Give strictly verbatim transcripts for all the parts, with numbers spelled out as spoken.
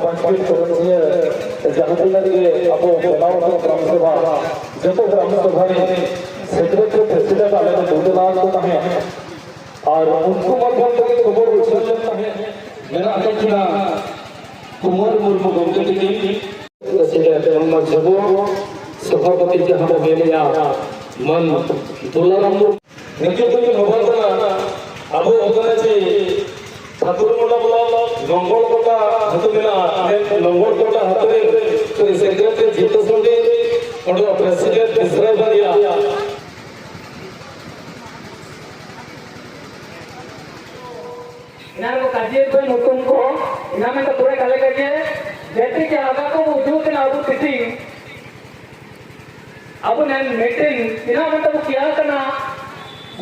ᱯᱟᱸᱪᱴᱤ ᱠᱚᱨᱚᱱᱤᱭᱟᱹ ᱡᱟᱦᱟᱸ ᱛᱤᱱᱟᱹᱜ ᱜᱮ ᱟᱵᱚ ᱵᱮᱱᱟᱣ ᱟᱠᱟᱱ ᱜᱨᱟᱢ ᱥᱚᱵᱷᱟ, ᱡᱚᱛᱚ ᱜᱨᱟᱢ ᱥᱚᱵᱷᱟ ᱨᱮ ᱥᱮᱠᱨᱮᱴᱟᱨᱤ ᱯᱨᱮᱥᱤᱰᱮᱱᱴ ᱟᱞᱮ ᱞᱮ ᱫᱩᱲᱩᱵ ᱟᱠᱟᱱ ᱛᱟᱦᱮᱸᱫ᱾ ᱟᱨ ᱩᱱᱠᱩ ᱢᱟᱫᱽᱫᱷᱚᱢ ᱛᱮᱜᱮ ᱠᱷᱚᱵᱚᱨ ᱩᱪᱷᱟᱹᱱ ᱞᱮᱱ ᱛᱟᱦᱮᱸᱫ, ᱢᱮᱱᱟᱜ ᱟᱠᱟᱫ ᱠᱤᱱᱟ ᱠᱩᱢᱟᱨ ᱢᱩᱨᱢᱩ ᱜᱚᱢᱠᱮ ᱛᱟᱹᱠᱤᱱ᱾ ᱯᱨᱮᱥᱤᱰᱮᱱᱴ ᱢᱟᱹᱡᱷᱤ ᱵᱟᱵᱟ, ᱥᱚᱵᱷᱟᱯᱚᱛᱤ ᱡᱟᱦᱟᱸ ᱵᱚ ᱢᱮᱱᱮᱜᱼᱟ, ᱢᱟᱹᱱ ᱫᱩᱞᱟᱨᱟᱢ ᱢᱩᱨᱢᱩ᱾ ᱱᱤᱛᱚᱜ ᱫᱚᱵᱤᱱ ᱦᱚᱦᱚ ᱠᱟᱱᱟ, ᱟᱵᱚ ᱚᱨᱜᱟᱱᱟᱭᱤᱡ ᱴᱷᱟᱹᱠᱩᱨ ᱢᱩᱱᱰᱟ ᱵᱞᱚᱠ ᱱᱚᱝᱜᱚᱞ ᱠᱚᱴᱟ ᱟᱹᱛᱩ ᱢᱮᱱᱟᱜᱼᱟ᱾ ᱱᱚᱝᱜᱚᱞ ᱠᱚᱴᱟ ᱟᱹᱛᱩ ᱨᱮ ᱥᱮᱠᱨᱮᱴᱟᱨᱤ ᱡᱤᱛᱩ ᱥᱚᱨᱮᱱ, ᱚᱸᱰᱮ ᱯᱨᱮᱥᱤᱰᱮᱱᱴ ᱵᱤᱥᱨᱟᱭ ᱵᱟᱨᱤᱭᱟ᱾ ᱮᱱᱟᱝ ᱠᱚ ᱠᱟᱡᱮ ᱠᱚ ᱧᱩᱛᱩᱢ ᱠᱚ, ᱮᱱᱟᱝ ᱢᱮᱱᱛᱮ ᱯᱩᱨᱟᱹ ᱠᱟᱞᱮ ᱠᱟᱡᱮ, ᱡᱮᱛᱮ ᱠᱮ ᱟᱜᱟ ᱠᱚ ᱩᱫᱩᱜ ᱠᱟᱱᱟ ᱟᱵᱚ ᱛᱤᱛᱤ᱾ ᱟᱵᱚ ᱱᱮᱱ ᱢᱤᱴᱤᱝ ᱛᱤᱱᱟᱹᱜ ᱢᱮᱱᱛᱮ ᱵᱚ ᱠᱤᱭᱟ ᱠᱟᱱᱟ,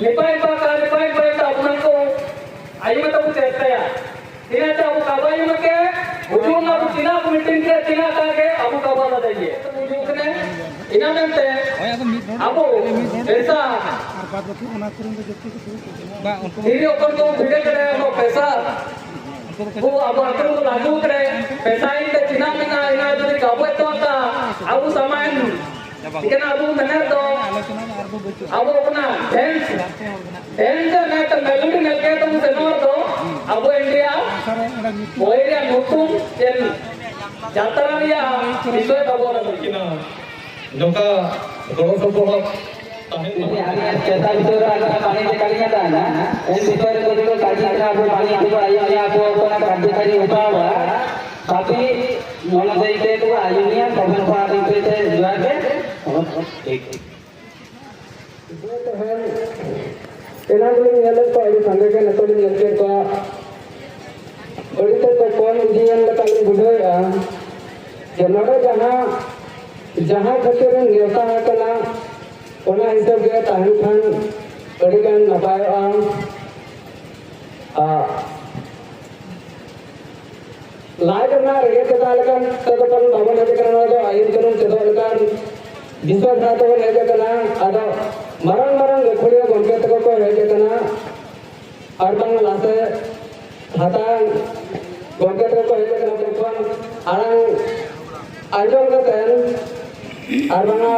ᱱᱤᱯᱟᱭ ᱯᱟ ᱠᱟ, ᱱᱤᱯᱟᱭ ᱯᱟ ᱛᱟ ᱟᱵᱚ ᱱᱟᱝ ᱠᱚ ᱟᱭᱩ ᱢᱮᱱᱛᱮ ᱵᱚ ᱪᱮᱥᱴᱟᱭᱟ᱾ ᱛᱤᱱᱟᱹᱜ ᱛᱮ ᱟᱵᱚ ᱠᱟᱵᱟ ᱟᱭᱩ ᱢᱮᱱᱛᱮ, ᱵᱩᱡᱩᱱ ᱟᱵᱚ ᱛᱤᱱᱟᱹᱜ ᱠᱚ ᱢᱤᱴᱤᱝ ᱠᱮ, ᱛᱤᱱᱟᱹᱜ ᱠᱟ ᱜᱮ ᱟᱵᱚ ᱠᱟᱵᱟ ᱞᱟᱫᱟ ᱜᱮ᱾ ᱵᱩᱡᱩᱱ ᱠᱟᱱᱟ, ᱤᱱᱟᱹ ᱢᱮᱱᱛᱮ ᱦᱳᱭ, ᱟᱫᱚ ᱢᱤᱫ ᱨᱚᱲ ᱯᱮᱥᱟ ᱟᱨ ᱵᱟᱫ ᱵᱟᱹᱠᱤ ᱚᱱᱟ ᱠᱚᱨᱮ ᱫᱚ ᱡᱚᱛᱚ ᱠᱚ ᱫᱩᱲᱩᱵ ᱠᱚᱜᱼᱟ᱾ ᱵᱟ, ᱩᱱᱠᱩ ᱫᱤᱨᱤ ᱚᱠᱚᱨ ᱠᱚ ᱵᱷᱤᱲᱮ ᱠᱟᱱᱟ, ᱟᱵᱚ ᱯᱮᱥᱟ᱾ ᱩᱱᱠᱩ ᱫᱚ ᱠᱚ ᱵᱚ ᱟᱵᱚ ᱟᱹᱛᱩ ᱨᱮ ᱵᱚ ᱞᱟᱹᱜᱩ ᱠᱟᱱᱟ, ᱯᱮᱥᱟ ᱤᱧ ᱛᱮ ᱪᱤᱱᱟ ᱢᱮᱱᱟ, ᱤᱱᱟ ᱡᱩᱫᱤ ᱠᱟᱵᱚ ᱛᱚ ᱠᱟ, ᱟᱵᱚ ᱥᱟᱢᱟᱱ᱾ ᱤᱠᱟᱹᱱ ᱟᱵᱚ ᱢᱮᱱᱟ ᱫᱚ, ᱟᱵᱚ ᱚᱱᱟ ᱰᱮᱱᱥ, ᱰᱮᱱᱥ ᱨᱮ ᱢᱮᱱᱟ ᱛᱚ ᱢᱮᱞᱳᱰᱤ ᱢᱮᱞᱠᱮ ᱛᱚ ᱥᱮᱱᱚᱨ ᱫᱚ, ᱟᱵᱚ ᱤᱱᱰᱤᱭᱟ, ᱵᱚᱭ ᱨᱮᱭᱟᱜ ᱧᱩᱛᱩᱢ ᱪᱮᱫ? ᱡᱟᱛᱨᱟ ᱨᱮᱭᱟᱜ ᱵᱤᱥᱚᱭ ᱵᱟᱵᱚᱱ ᱱᱚᱝᱠᱟ ᱜᱚᱲᱚ ᱥᱚᱯᱚᱦᱚᱫ ᱛᱟᱦᱮᱱ ᱢᱟ᱾ ᱟᱨ ᱪᱮᱛᱟ ᱵᱤᱥᱚᱭ ᱨᱮ ᱟᱨ ᱯᱟᱱᱤ ᱛᱮ ᱠᱟᱹᱞᱤᱧᱟ ᱛᱟᱦᱮᱱᱟ᱾ ᱮᱱ ᱵᱤᱥᱚᱭ ᱨᱮ ᱡᱩᱫᱤ ᱠᱟᱹᱡᱤ ᱠᱟᱱᱟ ᱟᱵᱚ ᱯᱟᱱᱤ ᱟᱵᱚ ᱟᱭᱩ ᱟᱭᱟ ᱟᱵᱚ ᱠᱚᱱᱟ ᱠᱟᱨᱡᱚᱠᱟᱨᱤ ᱩᱯᱟᱣᱟ᱾ ᱠᱟᱯᱤ ᱢᱚᱱᱚ ᱫᱮᱭ ᱛᱮ ᱠᱚ ᱟᱭᱩ ᱱᱤᱭᱟ ᱛᱚᱵᱮ ᱠᱚ ᱟᱨ ᱤᱱᱠᱟᱹ ᱛᱮ ᱡᱚᱦᱟᱨ ᱜᱮ᱾ ᱴᱷᱤᱠ᱾ ᱮᱱᱟᱝ ᱫᱚᱞᱤᱧ ᱧᱮᱞᱮᱫ ᱠᱚᱣᱟ, ᱟᱹᱰᱤ ᱥᱟᱸᱜᱮ ᱜᱮ ᱱᱤᱛᱚᱜ ᱞᱤᱧ ᱧᱮᱞ ᱠᱮᱫ ᱠᱚᱣᱟ᱾ ᱟᱹᱰᱤ ᱛᱮᱫ ᱠᱚ ᱠᱚᱢ ᱤᱫᱤᱭᱮᱱ ᱞᱮᱠᱟ ᱞᱤᱧ ᱵᱩᱡᱷᱟᱹᱣᱮᱫᱼᱟ᱾ ᱡᱮ ᱱᱚᱰᱮ ᱡᱟᱦᱟᱸ, ᱡᱟᱦᱟᱸ ᱠᱷᱟᱹᱛᱤᱨ ᱤᱧ ᱱᱮᱣᱛᱟ ᱟᱠᱟᱱᱟ, ᱚᱱᱟ ᱦᱤᱥᱟᱹᱵ ᱜᱮ ᱛᱟᱦᱮᱱ ᱠᱷᱟᱱ ᱟᱹᱰᱤ ᱜᱟᱱ ᱱᱟᱯᱟᱭᱚᱜᱼᱟ᱾ ᱟᱨ ᱞᱟᱡ ᱨᱮᱱᱟᱜ ᱨᱮᱸᱜᱮᱡ ᱛᱮᱛᱟ ᱞᱮᱠᱟᱱ ᱛᱮᱫᱚ ᱵᱚᱱ ᱵᱟᱵᱚᱱ ᱦᱮᱡ ᱟᱠᱟᱱᱟ, ᱱᱚᱣᱟ ᱫᱚ ᱟᱹᱭᱤᱱ ᱠᱟᱹᱱᱩᱱ ᱪᱮᱫᱚᱜ ᱞᱮᱠᱟᱱ ᱵᱤᱥᱚᱭ ᱫᱷᱟᱨᱟ ᱛᱮᱵᱚᱱ ᱦᱮᱡ ᱟᱠᱟᱱᱟ᱾ ᱟᱫᱚ ᱢᱟᱨᱟᱝ ᱢᱟᱨᱟᱝ ᱜᱟᱹᱠᱷᱩᱲᱤᱭᱟᱹ ᱜᱚᱢᱠᱮ ᱛᱟᱠᱚ ᱠᱚ ᱦᱮᱡ ᱟᱠᱟᱱᱟ, ᱟᱨ ᱵᱟᱝ ᱞᱟᱥᱮ ᱦᱟᱛᱟᱝ ᱜᱚᱢᱠᱮ ᱛᱟᱠᱚ ᱠᱚ ᱦᱮᱡ ᱟᱠᱟᱱᱟ, ᱩᱱᱠᱩ ᱠᱷᱚᱱ ᱟᱲᱟᱝ ᱟᱸᱡᱚᱢ ᱠᱟᱛᱮ ᱟᱨ ᱵᱟᱝᱟ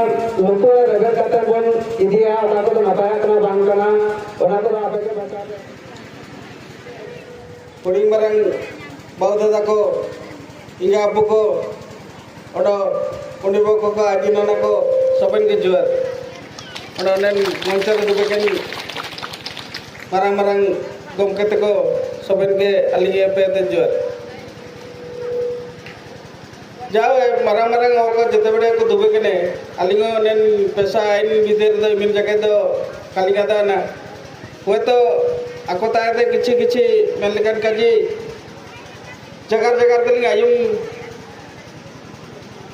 ᱞᱩᱛᱩᱨ ᱨᱮ ᱨᱮᱵᱮᱫ ᱠᱟᱛᱮ ᱵᱚᱱ ᱤᱫᱤᱭᱟ, ᱚᱱᱟ ᱠᱚᱫᱚ ᱱᱟᱯᱟᱭᱟᱜ ᱠᱟᱱᱟ ᱵᱟᱝ ᱠᱟᱱᱟ, ᱚᱱᱟ ᱠᱚᱫᱚ ᱟᱯᱮ ᱜᱮ ᱵᱟᱪᱷᱟᱣ ᱯᱮ᱾ ᱦᱩᱰᱤᱧ ᱢᱟᱨᱟᱝ ᱵᱟᱹᱵᱩ ᱫᱟᱫᱟ ᱠᱚ, ᱮᱸᱜᱟ ᱟᱵᱚ ᱠᱚ, ᱚᱰᱚ ᱩᱱᱤ ᱵᱟᱹᱵᱩ ᱠᱚ, ᱟᱡᱤ ᱱᱟᱱᱟ ᱠᱚ, ᱥᱚᱵᱮᱱ ᱜᱮ ᱡᱚᱦᱟᱨ᱾ ᱚᱰᱚ ᱚᱱᱮᱱ ᱢᱚᱧᱪᱚ ᱨᱮ ᱫᱩᱲᱩᱵ ᱟᱠᱟᱱ ᱢᱟᱨᱟᱝ ᱢᱟᱨᱟᱝ ᱜᱚᱢᱠᱮ ᱛᱟᱠᱚ, ᱥᱚᱵᱮᱱ ᱜᱮ ᱟᱹᱞᱤᱧ ᱟᱯᱮ ᱫᱚ ᱡᱚᱦᱟᱨ᱾ ᱡᱟᱣ ᱢᱟᱨᱟᱝ ᱢᱟᱨᱟᱝ ᱦᱚᱲ ᱠᱚ ᱡᱮᱛᱮ ᱵᱮᱲᱮ ᱠᱚ ᱫᱩᱵᱮ ᱠᱟᱱᱮ, ᱟᱹᱞᱤᱧ ᱦᱚᱸ ᱚᱱᱮᱱ ᱯᱮᱥᱟ ᱟᱭᱤᱱ ᱵᱤᱫᱟᱹᱞ ᱨᱮᱫᱚ ᱢᱤᱫ ᱡᱟᱭᱜᱟ ᱫᱚ ᱠᱟᱹᱞᱤᱧ ᱟᱫᱟ ᱮᱱᱟ᱾ ᱦᱚᱭᱛᱚ ᱟᱠᱚ ᱛᱟᱭ ᱛᱮ ᱠᱤᱪᱷᱤ ᱠᱤᱪᱷᱤ ᱢᱮᱱ ᱞᱮᱠᱟᱱ ᱠᱟᱡᱮ ᱡᱟᱜᱟᱨ ᱡᱟᱜᱟᱨ ᱛᱮᱞᱤᱧ ᱟᱸᱡᱚᱢ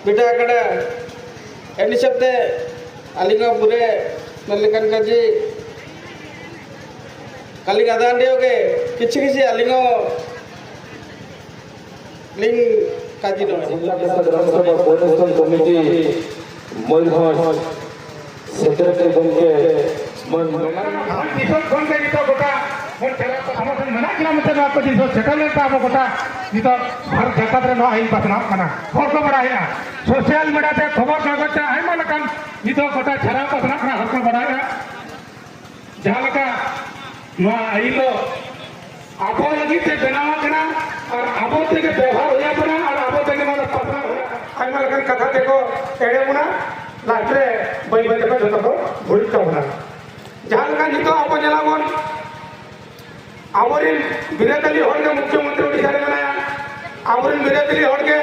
ᱵᱮᱴᱟ ᱟᱠᱟᱫᱟ᱾ ᱮᱱ ᱦᱤᱥᱟᱹᱵ ᱛᱮ ᱟᱹᱞᱤᱧ ᱦᱚᱸ ᱯᱩᱨᱟᱹ ᱢᱮᱱ ᱞᱮᱠᱟᱱ ᱠᱟᱡᱮ ᱠᱟᱹᱞᱤᱧ ᱟᱫᱟ ᱮᱱ ᱜᱮ ᱠᱤᱪᱷᱤ ᱠᱤᱪᱷᱤ ᱟᱹᱞᱤᱧ ᱦᱚᱸ ᱞᱤᱧ ᱠᱟᱡᱤ ᱱᱚᱜᱼᱟ᱾ ᱡᱤᱞᱟ ᱠᱮᱥᱟ gram sabha coordination committee Mayurbhanj secretary ᱜᱚᱢᱠᱮ ᱢᱟᱹᱱ ᱟᱢ ᱫᱤᱥᱚᱢ ᱠᱷᱚᱱ ᱜᱮ ᱱᱤᱛᱚᱜ ᱜᱚᱴᱟ ᱵᱚᱱ ᱪᱟᱞᱟᱣ ᱠᱚᱜᱼᱟ᱾ ᱟᱵᱚ ᱴᱷᱮᱱ ᱢᱮᱱᱟᱜ ᱜᱮᱭᱟ ᱢᱮᱱᱛᱮ ᱱᱚᱣᱟ ᱠᱚ ᱡᱤᱱᱤᱥ ᱥᱮᱴᱮᱨ ᱞᱮᱱᱠᱷᱟᱱ ᱟᱵᱚ ᱜᱚᱴᱟ ᱱᱤᱛᱚᱜ ᱵᱷᱟᱨᱚᱛ ᱡᱟᱠᱟᱛ ᱨᱮ ᱱᱚᱣᱟ ᱟᱹᱭᱤᱱ ᱯᱟᱥᱱᱟᱣ ᱠᱟᱱᱟ, ᱦᱚᱲ ᱠᱚ ᱵᱟᱲᱟᱭᱮᱫᱼᱟ, ᱥᱳᱥᱟᱞ ᱢᱤᱰᱤᱭᱟ ᱛᱮ, ᱠᱷᱚᱵᱚᱨ ᱠᱟᱜᱚᱡᱽ ᱛᱮ ᱟᱭᱢᱟ ᱞᱮᱠᱟᱱ ᱱᱤᱛᱚᱜ ᱜᱚᱴᱟ ᱪᱷᱟᱨᱟᱣ ᱯᱟᱥᱱᱟᱜ ᱠᱟᱱᱟ, ᱦᱚᱲ ᱠᱚ ᱵᱟᱲᱟᱭᱮᱫᱼᱟ᱾ ᱡᱟᱦᱟᱸ ᱞᱮᱠᱟ ᱱᱚᱣᱟ ᱟᱹᱭᱤᱱ ᱫᱚ ᱟᱵᱚ ᱞᱟᱹᱜᱤᱫ ᱛᱮ ᱵᱮᱱᱟᱣ ᱟᱠᱟᱱᱟ ᱟᱨ ᱟᱵᱚ ᱛᱮᱜᱮ ᱵᱮᱵᱚᱦᱟᱨ ᱦᱩᱭ ᱟᱵᱚᱱᱟ ᱟᱨ ᱟᱵᱚ ᱛᱮᱜᱮ ᱱᱚᱣᱟ ᱫᱚ ᱯᱟᱥᱱᱟᱣ ᱦᱩᱭᱩᱜᱼᱟ᱾ ᱟᱭᱢᱟ ᱞᱮᱠᱟᱱ ᱠᱟᱛᱷᱟ ᱛᱮᱠᱚ ᱮᱲᱮ ᱵᱚᱱᱟ, ᱞᱟᱥᱴ ᱨᱮ ᱵᱟᱹᱭ ᱵᱟᱹᱭ ᱛᱮᱠᱚ ᱡᱚᱛᱚ ᱠᱚ ᱵᱷᱩᱞ ᱛᱟᱵᱚᱱᱟ᱾ ᱡᱟᱦᱟᱸ ᱞᱮᱠᱟ ᱱᱤᱛᱚᱜ ᱟᱵᱚ ᱧᱮᱞᱟᱵᱚᱱ, ᱟᱵᱚᱨᱮᱱ ᱵᱤᱨᱟᱹᱫᱟᱹᱞᱤ ᱦᱚᱲ ᱜᱮ ᱢᱩᱠᱷᱭᱚᱢᱚᱱᱛᱨᱤ ᱳᱰᱤᱥᱟ ᱨᱮ ᱢᱮᱱᱟᱭᱟ, ᱟᱵᱚᱨᱮᱱ ᱵᱤᱨᱟᱹᱫᱟᱹᱞᱤ ᱦᱚᱲ ᱜᱮ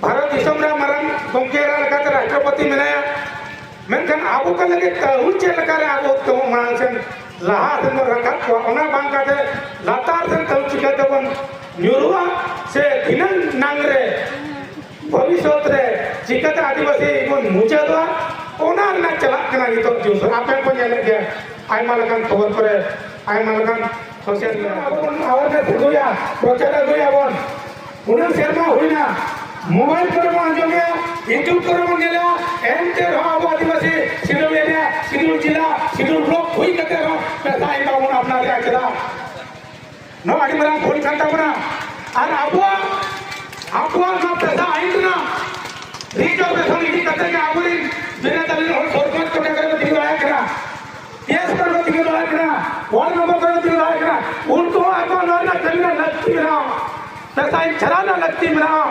ᱵᱷᱟᱨᱚᱛ ᱫᱤᱥᱚᱢ ᱨᱮ ᱢᱟᱨᱟᱝ ᱜᱚᱢᱠᱮ ᱮᱨᱟ ᱞᱮᱠᱟᱛᱮ ᱨᱟᱥᱴᱨᱚᱯᱚᱛᱤ ᱢᱮᱱᱟᱭᱟ, ᱢᱮᱱᱠᱷᱟᱱ ᱟᱵᱚ ᱠᱚ ᱞᱟᱹᱜᱤᱫ ᱛᱟᱹᱦᱩ ᱪᱮᱫ ᱞᱮᱠᱟᱨᱮ ᱟᱵᱚ ᱛᱮᱵᱚᱱ ᱢᱟᱲᱟᱝ ᱥᱮᱱ ᱞᱟᱦᱟ ᱥᱮᱱ ᱵᱚᱱ ᱨᱟᱠᱟᱵ ᱠᱚᱣᱟ, ᱚᱱᱟ ᱵᱟᱝ ᱠᱟᱛᱮ ᱞᱟᱛᱟᱨ ᱥᱮᱱ ᱛᱟᱹᱦᱩ ᱪᱤᱠᱟᱹ ᱛᱮᱵᱚᱱ ᱧᱩᱨᱩᱜᱼᱟ ᱥᱮ ᱫᱷᱤᱱᱟᱹᱝ ᱱᱟᱝ ᱨᱮ ᱵᱷᱚᱵᱤᱥᱥᱚᱛ ᱨᱮ ᱪᱤᱠᱟᱹᱛᱮ ᱟᱹᱫᱤᱵᱟᱹᱥᱤ ᱵᱚᱱ ᱢᱩᱪᱟᱹᱫᱚᱜᱼᱟ, ᱚᱱᱟ ᱨᱮᱱᱟᱜ ᱪᱟᱞᱟᱜ ᱠᱟᱱᱟ ᱱᱤᱛᱚᱜ ᱡᱩᱥ᱾ ᱟᱯᱮ ᱠᱚ ᱧᱮᱞᱮᱫ ᱜᱮᱭᱟ, ᱟᱭᱢᱟ ᱞᱮᱠᱟᱱ ᱠᱷᱚᱵᱚᱨ ᱠᱚᱨᱮ, ᱟᱭᱢᱟ ᱞᱮᱠᱟᱱ ᱥᱳᱥᱟᱞ ᱢᱤᱰᱤᱭᱟ ᱟᱵᱚ ᱵᱚᱱ ᱟᱣᱟᱨᱱᱮᱥ ᱟᱹᱜᱩᱭᱟ, ᱯᱨᱚᱪᱟᱨ ᱟᱹᱜᱩᱭᱟᱵᱚᱱ᱾ ᱩᱱᱟᱹᱜ ᱥᱮᱨᱢᱟ ᱦᱩᱭᱱᱟ, ᱢᱳᱵᱟᱭᱤᱞ ᱠᱚᱨᱮ ᱵᱚᱱ ᱟᱸᱡᱚᱢᱮᱜᱼᱟ, YouTube ᱠᱚᱨᱮ ᱵᱚᱱ ᱧᱮᱞᱮᱜᱼᱟ, ᱮᱱᱛᱮ ᱨᱮᱦᱚᱸ ᱟᱵᱚ ᱟᱹᱫᱤᱵᱟᱹᱥᱤ ᱥᱤᱰᱩᱞ ᱮᱨᱤᱭᱟ, ᱥᱤᱰᱩᱞ ᱡᱮᱞᱟ, ᱥᱤᱰᱩᱞ ᱵᱞᱚᱠ ᱦᱩᱭ ᱠᱟᱛᱮ ᱨᱮᱦᱚᱸ ᱯᱮᱥᱟ ᱟᱭᱢᱟ ᱵᱚᱱ ᱟᱯᱱᱟᱨᱮᱜᱼᱟ᱾ ᱪᱮᱫᱟᱜ? ᱱᱚᱣᱟ ᱟᱹᱰᱤ ᱢᱟᱨᱟᱝ ᱵᱷᱩᱞ ᱠᱟᱱ ᱛᱟᱵᱚᱱᱟ᱾ ᱟᱨ ᱟᱵᱚᱣᱟᱜ, ᱟᱵᱚᱣᱟᱜ ᱱᱚᱣᱟ ᱯᱮᱥᱟ ᱟᱭᱤᱱ ᱨᱮᱱᱟᱜ ᱨᱤᱡᱟᱨᱵᱷᱮᱥᱚᱱ ᱤᱫᱤ ᱠᱟᱛᱮ ᱜᱮ ᱟᱵᱚᱨᱮᱱ ᱵᱤᱱᱟᱹ ᱫᱟᱹᱞᱤᱞ ᱦᱚᱲ ᱥᱚᱨᱯᱚᱧᱪ ᱠᱚ ᱴᱟᱠᱟ ᱨᱮᱠᱚ ᱛᱤᱸᱜᱩ ᱫᱟᱲᱮᱭᱟᱜ ᱠᱟᱱᱟ, ᱯᱤ ᱮᱥ ᱠᱚᱨᱮ ᱠᱚ ᱛᱤᱸᱜᱩ ᱫᱟᱲᱮᱭᱟᱜ ᱠᱟᱱᱟ, ᱣᱟᱨᱰ ᱢᱮᱢᱵᱟᱨ ᱠᱚᱨᱮ ᱠᱚ ᱛᱤᱸᱜᱩ ᱫᱟᱲᱮᱭᱟᱜ ᱠᱟᱱᱟ᱾ ᱩᱱᱠᱩ ᱦᱚᱸ ᱟᱠᱚᱣᱟᱜ ᱱᱚᱣᱟ ᱨᱮᱱᱟᱜ ᱠᱟᱹᱢᱤ ᱨᱮᱱᱟᱜ ᱞᱟᱹᱠᱛᱤ ᱢᱮᱱᱟᱜᱼᱟ, ᱯᱮᱥᱟ ᱟᱭᱤᱱ ᱪᱷᱟᱲᱟ ᱨᱮᱱᱟᱜ ᱞᱟᱹᱠᱛᱤ ᱢᱮᱱᱟᱜᱼᱟ᱾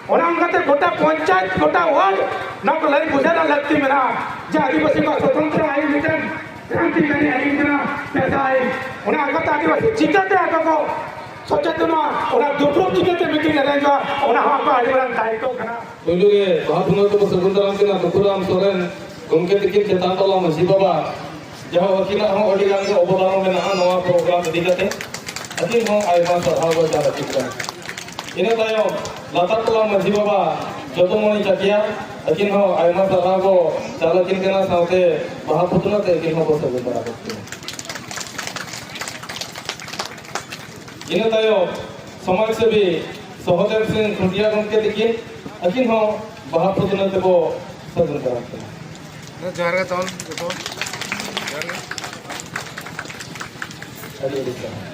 ᱚᱱᱟ ᱚᱱᱠᱟᱛᱮ ᱜᱚᱴᱟ ᱯᱚᱧᱪᱟᱭᱮᱛ, ᱜᱚᱴᱟ ᱣᱟᱨᱰ ᱱᱚᱣᱟ ᱠᱚ ᱞᱟᱹᱭ ᱵᱩᱡᱷᱟᱹᱣ ᱨᱮᱱᱟᱜ ᱞᱟᱹᱠᱛᱤ ᱢᱮᱱᱟᱜᱼᱟ ᱡᱮ ᱟᱹᱫᱤᱵᱟᱹᱥᱤ ᱠᱚᱣᱟᱜ ᱥᱚᱛᱚᱱᱛᱨᱚ ᱟᱭᱤᱱ ᱢᱤᱫᱴᱮᱱ ᱠᱨᱟᱱᱛᱤᱠᱟᱨᱤ ᱟᱭᱤᱱ ᱠᱟᱱᱟ, ᱯᱮᱥᱟ ᱟᱭᱤᱱ᱾ ᱚᱱᱟ ᱟᱠᱟᱛᱮ ᱟᱹᱫᱤᱵᱟᱹᱥᱤ ᱪᱤᱠᱟᱹᱛᱮ ᱟᱠᱚ ᱠᱚ ᱥᱚᱪᱮᱛᱚᱱᱚᱜᱼᱟ, ᱚᱱᱟ ᱫᱩᱯᱲᱩᱵ ᱪᱤᱠᱟᱹᱛᱮ ᱢᱤᱴᱤᱝ ᱮᱨᱮᱧᱡᱚᱜᱼᱟ, ᱚᱱᱟ ᱦᱚᱸ ᱟᱠᱚᱣᱟᱜ ᱟᱹᱰᱤ ᱢᱟᱨᱟᱝ ᱫᱟᱭᱤᱛᱛᱚ ᱠᱟᱱᱟ᱾ ᱯᱩᱭᱞᱩ ᱜᱮ ᱵᱟᱦᱟ ᱯᱩᱱᱟᱹᱭ ᱛᱮᱵᱚ ᱥᱟᱹᱜᱩᱱ ᱫᱟᱨᱟᱢ ᱠᱤᱱᱟ ᱫᱩᱠᱷᱩᱨᱟᱢ ᱥᱚᱨᱮᱱ ᱜᱚᱢᱠᱮ ᱛᱤᱠᱤᱱ ᱪᱮᱛᱟᱱ ᱴᱚᱞᱟ ᱢᱟᱹᱡᱷᱤ ᱵᱟᱵᱟ, ᱡᱟᱦᱟᱸ ᱟᱹᱠᱤᱱᱟᱜ ᱦᱚᱸ ᱟᱹᱰᱤ ᱜᱟᱱ ᱜᱮ ᱚᱵᱚᱫᱟᱱ ᱢᱮᱱᱟᱜᱼᱟ ᱱᱚᱣᱟ ᱯᱨᱳᱜᱨᱟᱢ ᱤᱫᱤ ᱠᱟᱛᱮ᱾ ᱟᱹᱠᱤᱱ ᱦᱚᱸ ᱟᱭᱢᱟ ᱥᱟᱨᱦᱟᱣ ᱵᱚ ᱪᱟᱞ ᱟᱹᱠᱤᱱ ᱠᱟᱱᱟ᱾ ᱤᱱᱟᱹ ᱛᱟᱭᱚᱢ ᱞᱟᱛᱟᱨ ᱴᱚᱞᱟ ᱢᱟᱹᱡᱷᱤ ᱵᱟᱵᱟ ᱡᱚᱫᱩᱢᱚᱱᱤ ᱪᱟᱹᱴᱤᱭᱟ, ᱟᱹᱠᱤᱱ ᱦᱚᱸ ᱟᱭᱢᱟ ᱥᱟᱨᱦᱟᱣ ᱵᱚ ᱪᱟᱞ ᱟᱹᱠᱤᱱ ᱠᱟᱱᱟ, ᱥᱟᱶᱛᱮ ᱵᱟᱦᱟ ᱯᱷᱩᱴᱱᱟᱹ ᱛᱮ ᱟᱹᱠᱤᱱ ᱦᱚᱸᱵᱚ ᱥᱟᱹᱜᱩᱱ ᱫᱟᱨᱟᱢ ᱠᱤᱱᱟ᱾ ᱤᱱᱟᱹ ᱛᱟᱭᱚᱢ ᱥᱚᱢᱟᱡᱽ ᱥᱮᱵᱤ ᱥᱚᱦᱚᱫᱮᱵ ᱥᱤᱝ ᱠᱷᱩᱸᱴᱤᱭᱟ ᱜᱚᱢᱠᱮ ᱛᱤᱠᱤᱱ, ᱟᱹᱠᱤᱱ ᱦᱚᱸ ᱵᱟᱦᱟ ᱯᱷᱩᱴᱱᱟᱹ ᱛᱮᱵᱚ ᱥᱟᱹᱜᱩᱱ ᱫᱟᱨᱟᱢ ᱠᱤᱱᱟ᱾ ᱡᱚᱦᱟᱨ ᱜᱮ ᱛᱟᱵᱚᱱ ᱡᱚᱛᱚ᱾ ᱡᱚᱦᱟᱨ ᱜᱮ᱾ ᱟᱹᱰᱤ ᱟᱹᱰᱤ ᱥᱟᱨᱦᱟᱣ᱾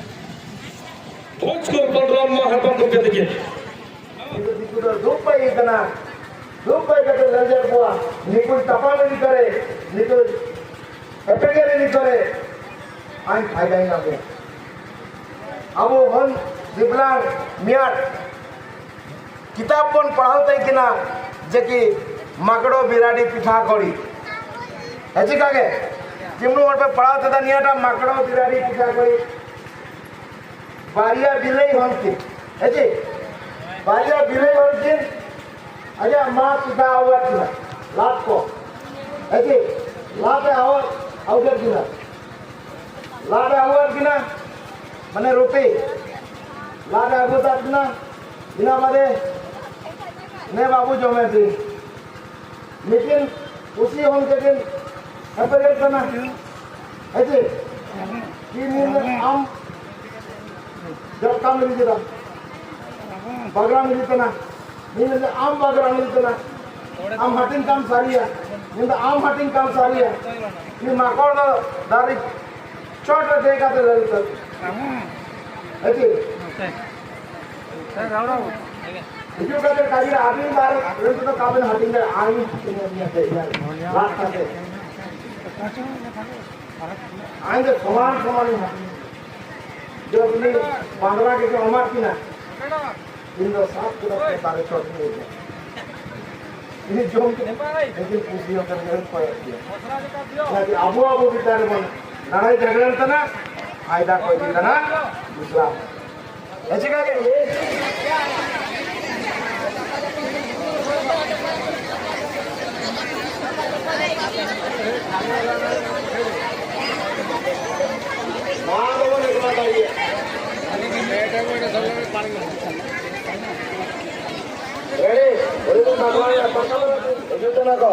ᱵᱷᱚᱡᱽ ᱠᱚᱨᱯᱟᱞ ᱨᱟᱢ ᱢᱟ ᱦᱟᱲᱟᱢ ᱜᱚᱢᱠᱮ ᱛᱤᱠᱤᱱ᱾ ᱫᱤᱠᱩ ᱫᱚ ᱫᱩᱠ ᱯᱟᱹᱭ ᱠᱟᱱᱟ, ᱫᱩᱠ ᱯᱟᱹᱭ ᱠᱟᱛᱮ ᱞᱮᱸᱡᱮᱨ ᱠᱚᱣᱟ, ᱱᱤᱠᱩ ᱛᱟᱯᱟᱢ ᱤᱫᱤ ᱠᱚᱨᱮ, ᱱᱤᱠᱩ ᱮᱯᱮᱜᱮᱨ ᱤᱫᱤ ᱠᱚᱨᱮ, ᱟᱧ ᱯᱷᱟᱭᱫᱟᱧ ᱧᱟᱢᱮ᱾ ᱟᱵᱚ ᱦᱚᱱ ᱫᱤᱵᱞᱟᱝ ᱢᱤᱭᱟᱴ ᱠᱤᱛᱟᱵ ᱵᱚᱱ ᱯᱟᱲᱦᱟᱣ ᱛᱟᱦᱮᱸ ᱠᱟᱱᱟ ᱡᱮ ᱠᱤ ᱢᱟᱠᱲᱚ ᱵᱤᱨᱟᱰᱤ ᱯᱤᱴᱷᱟ ᱠᱚᱲᱤ᱾ ᱦᱮᱸ, ᱪᱤᱠᱟ ᱜᱮ? ᱡᱮᱢᱱᱩ ᱦᱚᱲ ᱯᱮ ᱯᱟᱲᱦᱟᱣ ᱛᱮᱫᱟ ᱱᱤᱭᱟᱹᱴᱟ ᱢᱟᱠᱲᱚ ᱵᱤᱨᱟᱰᱤ ᱯᱤᱴᱷᱟ ᱠᱚᱲᱤ᱾ ᱵᱟᱨᱭᱟ ᱵᱤᱞᱟᱹᱭ ᱦᱚᱱ ᱠᱤᱱ, ᱦᱮᱸ ᱪᱮ? ᱵᱟᱨᱭᱟ ᱵᱤᱞᱟᱹᱭ ᱦᱚᱱ ᱠᱤᱱ ᱟᱡᱟᱜ ᱢᱟ ᱪᱮᱫᱟᱜ ᱟᱣᱟᱫ ᱠᱤᱱᱟ? ᱞᱟᱫ ᱠᱚ, ᱦᱮᱸ ᱪᱮ? ᱞᱟᱫ ᱮ ᱟᱣᱟᱫ, ᱟᱣᱟᱫ ᱠᱤᱱᱟ᱾ ᱞᱟᱫ ᱮ ᱟᱣᱟᱫ ᱠᱤᱱᱟ, ᱢᱟᱱᱮ ᱨᱩᱴᱤ᱾ ᱞᱟᱫ ᱮ ᱟᱹᱜᱩ ᱠᱟᱫ ᱠᱤᱱᱟ, ᱤᱱᱟᱹ ᱵᱟᱫᱮ, ᱱᱮ ᱵᱟᱹᱵᱩ ᱡᱚᱢᱮ ᱵᱤᱱ᱾ ᱢᱤᱫᱴᱤᱱ ᱠᱩᱥᱤ ᱦᱚᱱ ᱠᱮᱴᱤᱱ ᱦᱮᱯᱮᱨᱮᱫ ᱠᱟᱱᱟ᱾ ᱦᱮᱸ ᱪᱮ? ᱛᱤᱱ ᱫᱤᱱ ᱨᱮ ᱟᱢ ᱡᱚᱵ ᱠᱟᱢ ᱤᱫᱤ ᱠᱮᱫᱟ, ᱵᱟᱜᱽᱲᱟᱢ ᱤᱫᱤ ᱠᱟᱱᱟ᱾ ᱢᱤᱫ ᱫᱤᱱ ᱨᱮ ᱟᱢ ᱵᱟᱜᱽᱲᱟᱢ ᱤᱫᱤ ᱠᱟᱱᱟ᱾ ᱟᱢ ᱦᱟᱹᱴᱤᱧ ᱠᱟᱢ ᱥᱟᱹᱨᱤᱭᱟ᱾ ᱢᱤᱫ ᱫᱤᱱ ᱟᱢ ᱦᱟᱹᱴᱤᱧ ᱠᱟᱢ ᱥᱟᱹᱨᱤᱭᱟ᱾ ᱢᱤᱫ ᱢᱟᱠᱚᱲ ᱫᱚ ᱫᱟᱨᱮ ᱪᱚᱴ ᱨᱮ ᱫᱮᱡ ᱠᱟᱛᱮ ᱞᱟᱹᱭ ᱩᱛᱟᱹᱨ᱾ ᱦᱮᱸ ᱪᱮ? ᱦᱤᱡᱩᱜ ᱠᱟᱛᱮ ᱠᱟᱹᱢᱤ ᱨᱮ ᱟᱹᱵᱤᱱ ᱟᱨ ᱩᱱᱠᱩ ᱫᱚ ᱠᱟᱹᱢᱤ ᱦᱟᱹᱴᱤᱧ ᱨᱮ ᱟᱭ ᱦᱟᱹᱴᱤᱧ ᱨᱮ ᱞᱟᱜ ᱠᱟᱛᱮ᱾ ᱟᱭ ᱫᱚ ᱥᱚᱢᱟᱱ ᱥᱚᱢᱟᱱ ᱦᱟᱹᱴᱤᱧ᱾ ᱡᱚ ᱵᱤᱞᱤ ᱯᱟᱸᱫᱽᱨᱟ ᱜᱮ ᱡᱚ ᱮᱢᱟ ᱠᱤᱱᱟ᱾ ᱤᱧ ᱫᱚ ᱥᱟᱛ ᱠᱤᱞᱳ ᱠᱟᱛᱮ ᱫᱟᱨᱮ ᱪᱚᱴ ᱨᱮ ᱤᱧ ᱡᱚᱢ ᱠᱮᱫᱟ᱾ ᱞᱮᱠᱤᱱ ᱠᱩᱥᱤ ᱦᱚᱸ ᱠᱟᱱ ᱜᱮᱭᱟ, ᱠᱚᱭᱚᱜ ᱜᱮᱭᱟ᱾ ᱚᱱᱟᱛᱮ ᱟᱵᱚ ᱟᱵᱚ ᱵᱷᱤᱛᱟᱹᱨ ᱨᱮᱵᱚᱱ ᱞᱟᱲᱟᱭ ᱡᱷᱟᱜᱽᱲᱟ ᱛᱟᱱᱟ, ᱯᱷᱟᱭᱫᱟ ᱠᱚ ᱤᱫᱤ ᱛᱟᱱᱟ, ᱫᱩᱥᱨᱟ᱾ ᱦᱮᱸ, ᱪᱮᱠᱟ ᱜᱮ? ᱱᱚᱣᱟ ᱫᱚᱵᱚᱱ ᱮᱠᱞᱟ ᱫᱟᱲᱮᱭᱟᱜᱼᱟ᱾ Ready? Ready ᱵᱚᱱ ᱥᱟᱵ ᱫᱟᱲᱮᱭᱟᱜᱼᱟ, ᱯᱟᱠᱟ ᱵᱚᱱ ᱦᱤᱡᱩᱜ ᱠᱟᱱᱟ ᱠᱚ᱾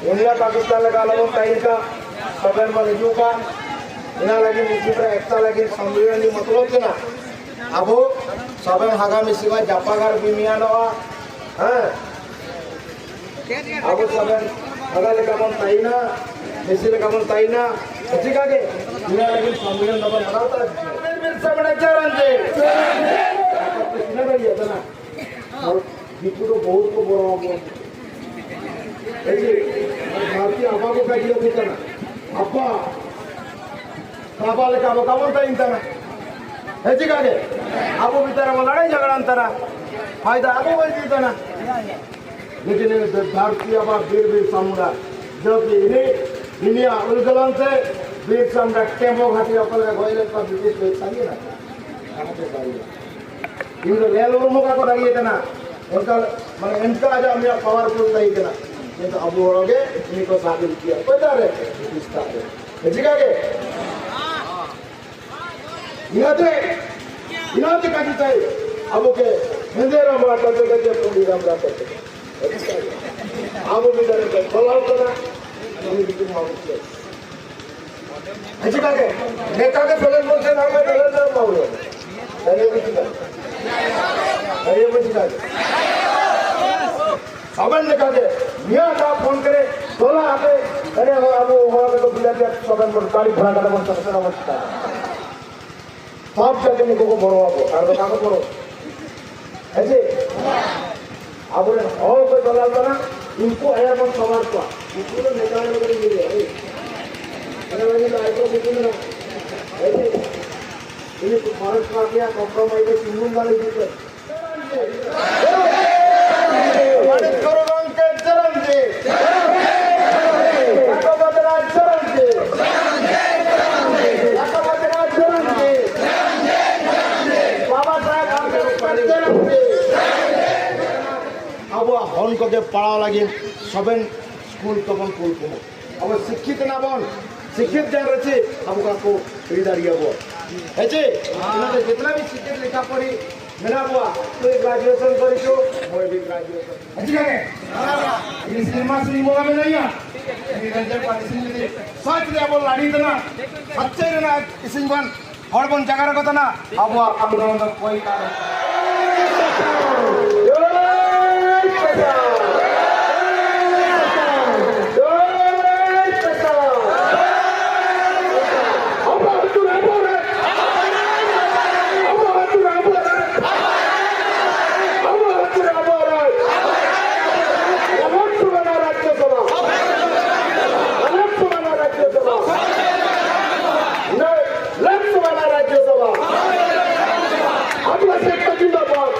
ᱤᱱᱰᱤᱭᱟ ᱯᱟᱠᱤᱥᱛᱟᱱ ᱞᱮᱠᱟ ᱟᱞᱚᱵᱚᱱ ᱛᱟᱦᱮᱱ ᱠᱟ, ᱥᱚᱵᱮᱱ ᱵᱚᱱ ᱦᱤᱡᱩᱜ ᱠᱟ᱾ ᱤᱱᱟ ᱞᱟᱹᱜᱤᱫ ᱢᱤᱥᱤ ᱯᱨᱟ ᱮᱠᱛᱟ ᱞᱟᱹᱜᱤᱫ ᱥᱚᱢᱢᱮᱞᱚᱱ ᱢᱚᱛᱞᱚᱵ ᱠᱟᱱᱟ᱾ ᱟᱵᱚ ᱥᱚᱵᱮᱱ ᱦᱟᱜᱟ ᱢᱤᱥᱤ ᱢᱟ ᱡᱟᱯᱟᱜᱟᱨ ᱵᱤᱢᱤᱭᱟᱱᱚᱜᱼᱟ᱾ ᱦᱮᱸ, ᱟᱵᱚ ᱥᱚᱵᱮᱱ ᱦᱟᱜᱟ ᱞᱮᱠᱟ ᱵᱚᱱ ᱛᱟᱦᱮᱱᱟ, ᱢᱤᱥᱤ ᱞᱮᱠᱟ ᱵᱚᱱ ᱛᱟᱦᱮᱱᱟ᱾ ᱪᱤᱠᱟ ᱜᱮ? ᱤᱱᱟ ᱞᱟᱹᱜᱤᱫ ᱥᱚᱢᱢᱮᱞᱚᱱ ᱫᱚᱵᱚᱱ ᱢᱟᱱᱟᱣ ᱛᱟᱦᱮᱱᱟ᱾ ᱵᱤᱨᱥᱟ ᱢᱩᱱᱰᱟ ᱪᱟᱨᱟᱱ ᱡᱮ᱾ ᱤᱱᱟ ᱞᱟᱹᱜᱤᱫ ᱠᱟᱱᱟ᱾ ᱟᱨ ᱫᱤᱠᱩ ᱫᱚ ᱵᱚᱦᱩᱛ ᱠᱚ ᱜᱚᱲᱚ ᱟᱵᱚᱱ᱾ ᱮᱭ ᱡᱮ, ᱫᱷᱟᱹᱨᱛᱤ ᱟᱵᱟ ᱠᱚ ᱠᱟᱡᱤ ᱟᱵᱚ ᱠᱟᱱᱟ᱾ ᱟᱵᱟ, ᱟᱵᱟ ᱞᱮᱠᱟ ᱟᱵᱚ ᱠᱟᱵᱚᱱ ᱛᱟᱭᱤᱱ ᱛᱟᱱᱟ᱾ ᱦᱮᱸ, ᱪᱤᱠᱟ ᱜᱮ? ᱟᱵᱚ ᱵᱷᱤᱛᱟᱨ ᱨᱮ ᱵᱚᱱ ᱞᱟᱲᱟᱭ ᱡᱷᱟᱜᱽᱲᱟᱱ ᱛᱟᱱᱟ᱾ ᱯᱷᱟᱭᱫᱟ ᱟᱵᱚ ᱵᱚᱱ ᱤᱫᱤ ᱛᱟᱱᱟ᱾ ᱞᱮᱠᱤᱱ ᱫᱷᱟᱹᱨᱛᱤ ᱟᱵᱟ ᱵᱤᱨ ᱵᱤᱨᱥᱟ ᱢᱩᱱᱰᱟ, ᱡᱚ ᱠᱤ ᱤᱱᱤ, ᱤᱱᱤᱭᱟᱜ ᱩᱞᱜᱟᱞᱟᱱ ᱛᱮ ᱵᱤᱨᱥᱟ ᱢᱩᱱᱰᱟ ᱴᱮᱢᱵᱚ ᱜᱷᱟᱴᱤ ᱚᱠᱟ ᱞᱮᱠᱟ ᱜᱚᱡ ᱞᱮᱫ ᱠᱚᱣᱟ ᱵᱨᱤᱴᱤᱥ ᱠᱚ ᱥᱟᱸᱜᱮ ᱱᱟ᱾ ᱚᱱᱟ ᱫᱚ ᱥᱟᱹᱨᱤ ᱜᱮ᱾ ᱤᱧ ᱫᱚ ᱞᱮᱞ ᱩᱨᱢᱩ ᱠᱟᱠᱚ ᱫᱟᱲᱮᱭᱟᱜ ᱠᱟᱱᱟ, ᱚᱱᱠᱟ, ᱢᱟᱱᱮ, ᱚᱱᱠᱟ ᱟᱡᱟᱜ ᱩᱱᱤᱭᱟᱜ ᱯᱟᱣᱟᱨ ᱯᱷᱩᱞ ᱛᱟᱦᱮᱸ ᱠᱟᱱᱟ, ᱠᱤᱱᱛᱩ ᱟᱵᱚ ᱦᱚᱲ ᱜᱮ ᱩᱱᱤ ᱠᱚ ᱥᱟᱵ ᱤᱫᱤ ᱠᱮᱭᱟ᱾ ᱚᱠᱚᱭ ᱫᱚ ᱟᱨᱮ ᱦᱩᱫᱤᱥ ᱠᱟᱜ ᱨᱮ ᱪᱤᱠᱟ ᱜᱮ? ᱤᱱᱟᱹᱛᱮ, ᱤᱱᱟᱹᱛᱮ ᱠᱟᱹᱴᱤᱡ ᱛᱟᱭ ᱟᱵᱚ ᱜᱮ ᱦᱮᱸᱫᱮ ᱨᱟᱢᱲᱟ ᱠᱟᱛᱮ ᱜᱮ ᱯᱩᱸᱰᱤ ᱨᱟᱢᱲᱟ ᱠᱟᱛᱮ ᱟᱵᱚ ᱢᱤᱫ ᱫᱷᱟᱨᱮ ᱛᱮ ᱠᱷᱚᱞᱟᱣ ᱠᱟᱱᱟ, ᱩᱱᱤ ᱧᱩᱛᱩᱢ ᱟᱵᱚ ᱪᱮᱫ? ᱦᱮᱸ, ᱪᱤᱠᱟ ᱜᱮ? ᱱᱮᱛᱟ ᱜᱮ ᱵᱮᱞᱮᱱ ᱵᱚᱞᱛᱮ ᱱᱟᱢ ᱜᱮ ᱵᱮᱞᱮᱱ ᱫᱚ ᱵᱟᱝ ᱦᱩᱭᱩᱜᱼᱟ᱾ ᱟᱨᱮ ᱵᱩᱡᱷ ᱠᱟᱜ? ᱟᱨᱮ ᱵᱩᱡᱷ ᱠᱟᱜ? ᱥᱟᱵᱟᱱ ᱞᱮᱠᱟ ᱜᱮ, ᱱᱤᱭᱟᱹ ᱫᱷᱟᱣ ᱯᱷᱳᱱ ᱠᱟᱛᱮ ᱴᱚᱞᱟ ᱟᱯᱮ, ᱟᱨᱮ ᱦᱚᱲ ᱟᱵᱚ ᱦᱚᱲ ᱠᱚ ᱵᱤᱞᱟᱹᱛᱤ ᱥᱟᱵᱟᱱ ᱵᱚᱱ ᱜᱟᱹᱰᱤ ᱵᱷᱟᱲᱟ ᱠᱟᱛᱮ ᱵᱚᱱ ᱥᱮᱴᱮᱨᱟ ᱵᱚᱱ ᱪᱤᱠᱟᱹᱭᱟ? ᱥᱚᱵ ᱡᱟᱭᱜᱟ ᱱᱩᱠᱩ ᱠᱚ ᱵᱚᱲᱚ ᱟᱵᱚ, ᱟᱨ ᱫᱚ ᱵᱟᱠᱚ ᱵᱚᱲᱚ᱾ ᱦᱮᱸ ᱥᱮ? ᱟᱵᱚᱨᱮᱱ ᱦᱚᱲ ᱠᱚ ᱫᱟᱞᱟᱞ ᱠᱟᱱᱟ, ᱩᱱᱠᱩ ᱟᱭᱟᱜ ᱵᱚᱱ ᱥᱟᱶᱟᱨ ᱠᱚᱣᱟ᱾ ᱩᱱᱠᱩ ᱫᱚ ᱱᱮᱛᱟ ᱨᱮ ᱵᱟᱠᱚ ᱤᱭᱟᱹᱭᱟ, ᱦᱮᱸ᱾ ᱚᱱᱟ ᱞᱟᱹᱜᱤᱫ ᱫᱚ ᱟᱭ ᱠᱚ ᱵᱩᱡᱷᱟᱹᱣ ᱢᱮᱱᱟᱜᱼᱟ᱾ ᱦᱮᱸ ᱥᱮ? ᱩᱱᱤ ᱠᱚ ᱯᱷᱚᱨᱮᱥᱴ ᱢᱟᱯᱷᱤᱭᱟ, ᱠᱚᱢᱯᱨᱚᱢᱟᱭᱤᱡᱽ ᱨᱮ ᱛᱤᱸᱜᱩᱱ ᱵᱟᱝ ᱦᱤᱡᱩᱜ ᱠᱟᱱᱟ᱾ ᱢᱟᱱᱤᱠ ᱜᱩᱨᱩ ᱜᱚᱢᱠᱮ ᱪᱚᱨᱚᱱ ᱡᱤ᱾ ᱞᱟᱠᱷᱚᱯᱟᱛᱤ ᱨᱟᱡᱽ ᱪᱚᱨᱚᱱ ᱡᱤ᱾ ᱞᱟᱠᱷᱚᱯᱟᱛᱤ ᱨᱟᱡᱽ ᱪᱚᱨᱚᱱ ᱡᱤ᱾ ᱵᱟᱵᱟ ᱥᱟᱦᱮᱵᱽ ᱟᱢᱵᱮᱫᱠᱚᱨ ᱪᱚᱨᱚᱱ ᱡᱤ᱾ ᱟᱵᱚᱣᱟᱜ ᱦᱚᱱ ᱠᱚᱜᱮ ᱯᱟᱲᱦᱟᱣ ᱞᱟᱹᱜᱤᱫ ᱥᱚᱵᱮᱱ ᱥᱠᱩᱞ ᱛᱮᱵᱚᱱ ᱠᱩᱞ ᱠᱚᱢᱟ᱾ ᱟᱵᱚ ᱥᱤᱠᱠᱷᱤᱛ ᱮᱱᱟ ᱵᱚᱱ, ᱥᱤᱠᱠᱷᱤᱛ ᱡᱟᱦᱟᱸ ᱨᱮ ᱪᱮᱫ ᱟᱵᱚ ᱠᱚ ᱠᱚ ᱠᱩᱞᱤ ᱫᱟᱲᱮᱭᱟᱵᱚ᱾ ᱦᱮᱸ ᱪᱮ? ᱚᱱᱟᱛᱮ ᱡᱤᱛᱱᱟ ᱵᱷᱤ ᱥᱤᱠᱠᱷᱤᱛ ᱞᱮᱠᱷᱟ ᱯᱚᱲᱷᱤ ᱢᱮᱱᱟᱜ ᱵᱚᱣᱟ, ᱛᱚ ᱜᱨᱮᱡᱩᱭᱮᱥᱚᱱ ᱠᱚᱨᱤ ᱪᱚ, ᱢᱚᱭ ᱵᱷᱤ ᱜᱨᱮᱡᱩᱭᱮᱥᱚᱱ᱾ ᱦᱮᱸ ᱪᱮ? ᱤᱧ ᱥᱮᱨᱢᱟ ᱥᱤᱧ ᱵᱚᱸᱜᱟ ᱢᱮᱱᱟᱭᱟ᱾ ᱤᱧ ᱨᱮᱸᱡᱮ ᱯᱟᱹᱨᱤᱥ ᱤᱧ ᱡᱩᱫᱤ ᱥᱟᱪ ᱨᱮ ᱟᱵᱚ ᱞᱟᱹᱲᱤ ᱛᱮᱱᱟ, ᱥᱟᱪᱪᱟᱭ ᱨᱮᱱᱟᱜ ᱤᱥᱤᱱ ᱵᱚᱱ ᱦᱚᱲ ᱵᱚᱱ ᱡᱟᱜᱟᱨ ᱠᱚ ᱛᱟᱦᱮᱱᱟ, ᱟᱵᱚᱣᱟᱜ ᱟᱱᱫᱳᱞᱚᱱ ᱫᱚ ᱠᱚᱭ ᱠᱟᱨᱚᱱ᱾ ᱞᱳᱠᱥᱚᱵᱷᱟ ᱨᱮᱱᱟᱜ ᱨᱟᱡᱽᱭᱚᱥᱚᱵᱷᱟ, ᱟᱵᱚᱣᱟᱜ ᱥᱮᱠᱴᱟᱨ ᱡᱤᱱᱫᱟᱵᱟᱫ,